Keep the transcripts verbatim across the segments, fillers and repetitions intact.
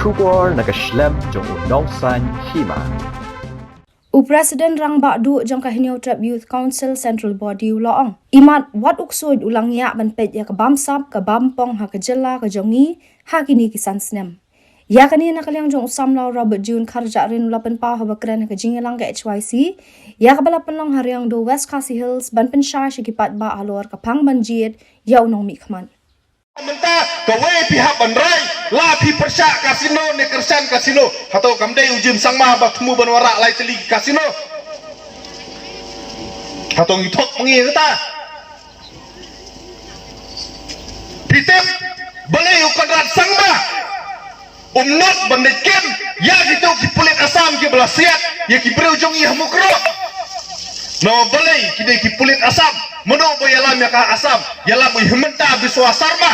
Khubor na ka shlem jong u Nongsaiñ Hima. U President Rangbah Duh jong ka Hynñiewtrep Youth Council Central Body u la ong, imat wat u ksuid u la ngiah ban peit ïa ka bamsap ka bampong ha ka jylla ka jong ngi ha kine ki san snem. Ïa kane na ka liang jong u samla u Robert June Kharjahrin u la pynpaw haba kren ha ka jingïalang ka H Y C ïa kaba la pynlong ha Riangdo, West Khasi Hills, ban pynshai sha ki paidbah halor ka phang ban jied ïa u nongmihkhmat. Mynta kawei phi hap ban rai, la phi pyrshah casino ne kyrshan casino. Hato kam dei u Jim Sangma ba thmu ban wanrah lai tylli ki casino? Hato ngi thok ma ngi kata? Phi tip balei u Conrad Sangma um nod ban leit kem ïa kito ki pulit Assam kiba la siat ïa ki briew jong ngi ha Mukroh? Namar balei kine ki pulit Assam? Mano ba ïalam ïa ka Assam? Ïalam u Himanta Biswa Sarma.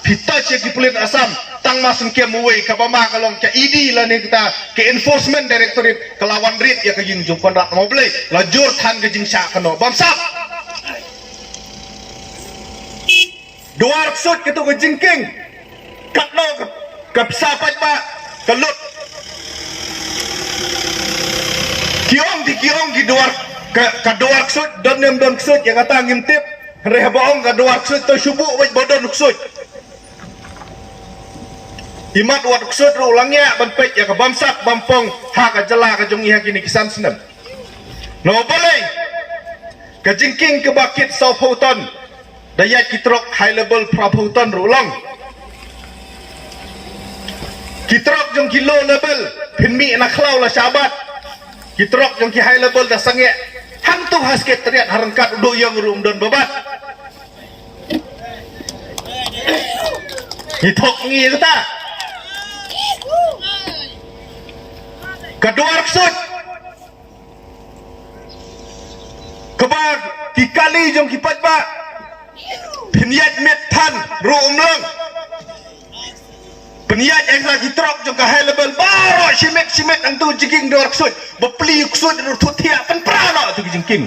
Phi touch ïa ki pulit Assam tang ma sngewkem uwei kaba ma ka long ka E D lane kata ka Enforcement Directorate ka la wan rit ïa ka ïing jong u Conrad. Namar balei? La jur than ka jingshah kynnoh bamsap. Duar ksuid kato ka jingkieng. Katno ka, ka pisa paidbah ka lut. Ki ong ki, ki ong ki duar ka, ka duar ksuid, don ne ym don ksuid ïa kata ngim tip. Hynrei haba ong ka duar ksuid to shu buh beit ba don ksuid. Imat wat ksuid ruh u la ngiah ban peit ïa ka bamsap bampong ha ka jylla ka jong ngi ha kine ki san snem. Namar balei? Ka jingkieng kaba kit sawphew ton da ïaid ki trok high level phraphew ton ruh long. Ki trok jong ki low level phin mih na khlaw la shah bat. Ki trok jong ki high level da sangeh. Hangto ha Secretariat ha ryngkat u Doh Ïong ruh ym don ba bat. Ngi thok ngi kata. Ka duar ksuid. Kaba ki kali jong ki paidbah pynïaid met than ruh ym long. Pynïaid ïa ki trok jong ka high level baroh shimet shimet hangto jingkieng duar ksuid. Ba plie ksuid ruh thut thiah pynpra noh tu ki jingkieng.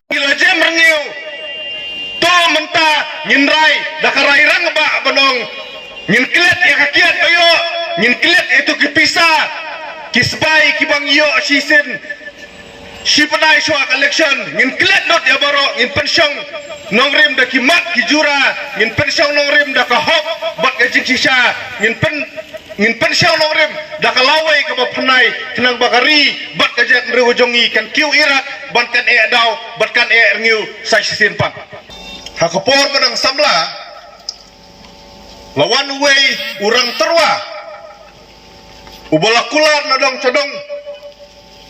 Ngi la jem rngiew. To mynta ngin rai da ka rai rangbah ban ong ngin klet ïa ka kiad ba ïoh, ngin klet ïa tu ki pisa ki sbai kiba ngi ïoh shisien shi bnai shuwa ka election, ngin klet lut ïa baroh, ngin pynshong nongrim da ki mat ki jura, ngin pynshong nongrim da ka hok bad ka jingshisha, ngin pyn ngin pynshong nongrim da ka lawei kaba pynai khnang ba ka ri bad ka jaitbynriew jong ngi kan kiew irat ban kan eh daw bad kan eh rngiew sa shisien pat. Ha ka por ba dang samla la wan uwei u rang tyrwa uba la kular na dong sha dong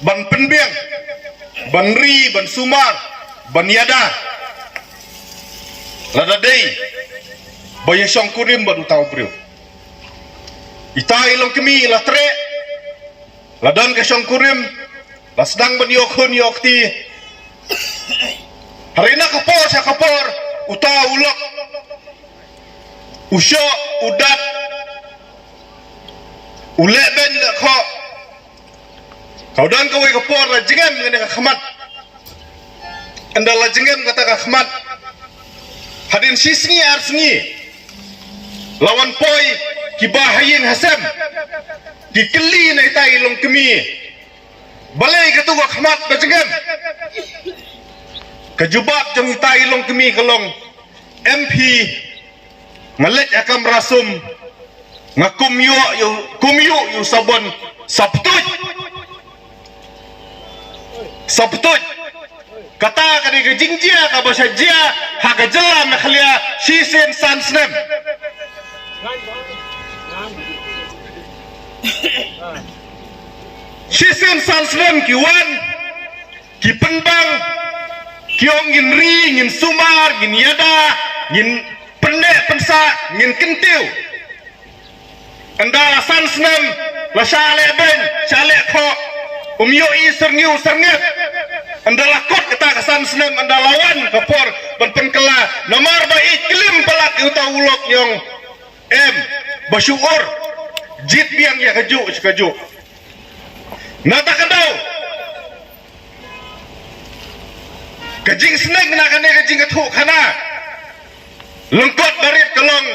ban pynbiang, ban ri, ban sumar, ban ïada. Lada dei ba ïa shongkurim bad uta u briew. Ita i longkmie i la treh, la don ka shongkurim, la sdang ban ïoh khun ïoh kti. Hynrei na ka por sha ka por uta u lok u shoh u dat u leh beiñ leh khoh. Ka u don kawei ka por la jngem kane ka khmat. Ynda la jngem kata ka khmat hadien shi sngi ar sngi la wan poi kiba ha ïing ha sem ki kylli na ita i longkmie. Balei katu ka khmat ba jngem? Ka jubab jong ita i longkmie ka long, em phi, nga leit ha kamra sum, nga kum ïuh ïa u, kum ïuh ïa u sabon, sa ptuid. Sa ptuid. Kata ka dei ka jingjia kaba sha jia ha ka jylla Meghalaya shisien san snem. Shisien san snem ki wan, ki pynbang, ki ong ngin ri, ngin sumar, ngin ïada, ngin pynneh pynsah, ngin kyntiew. Ynda la san snem la shah leh beiñ, shah leh khoh, um ïohi syrngiew syrngep. Ynda la kut kata ka san snem, ynda la wan ka por ban pynkylla, namar ba ïeit klim palat ïa uta u lok, ïong em ba shu ur jied biang ïa kajuh sha kajuh. Na kata ka daw ka jingsneng na kane ka jingïathuhkhana lyngkot barit ka long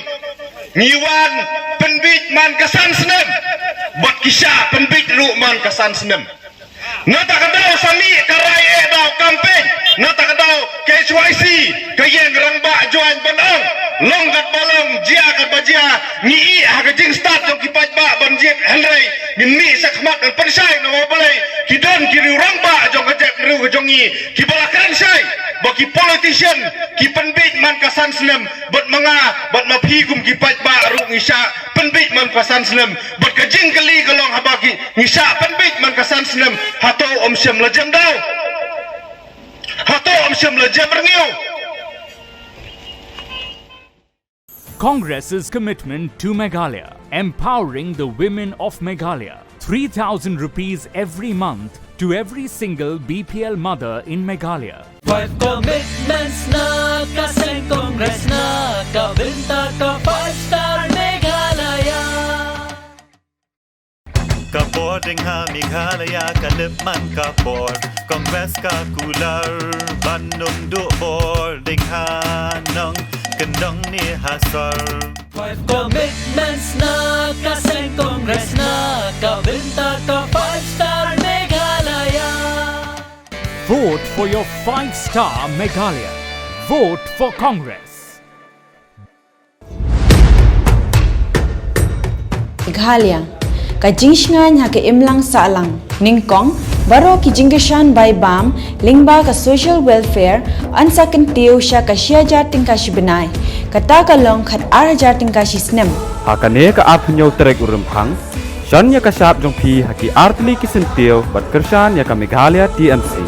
Ngi wan pynbeit man ka san snem. Bad ki shah pynbeit ruh man ka san snem. Na kata ka daw sa mih ka rai eh daw campaign. Na kata ka daw ka H Y C ka ïeng rangbah jong ngi ban ong. Long katba long, jia katba jia, ngi ïeh ha ka jingstad jong ki paidbah ban jied, hynrei ngin mih shakhmat ban pynshai namar balei? Ki don ki riew rangbah jong ka jaitbynriew ka jong ngi kiba la kren shai ba ki politician ki pynbeit man ka san snem. Bad ma nga bad ma phi kum ki paidbah ruh ngi shah pynbeit man ka san snem. Bad ka jingkylli ka long, haba ki ngi shah pynbeit man ka san snem, hato ym shym la jem daw? Hato ym shym la jem rngiew? Congress's commitment to Meghalaya, empowering the women of Meghalaya. three thousand rupees every month to every single B P L mother in Meghalaya. Five commitments na ka seng Congress na ka bynta ka five star Meghalaya. Ka bor ding ha Meghalaya ka dep man ka bor Congress ka kular ban ym duh bor ding ha nong kyndong ne ha sor. Five commitments na ka seng Congress na ka bynta ka five star Meghalaya. Vote for your five star Meghalaya. Vote for Congress. Meghalaya, ka jingshngaiñ ha ka imlang sahlang. Nyngkong, baroh ki jingkyrshan bai bam lyngba ka social welfare yn sa kyntiew sha ka shi hajar tyngka shi bnai, kata ka long khat ar hajar tyngka shi snem. Ha kane ka arphew hynñiew tarik u Rymphang, shon ïa ka shap jong phi ha ki artylli ki syntiew bad kyrshan ïa ka Meghalaya T M C.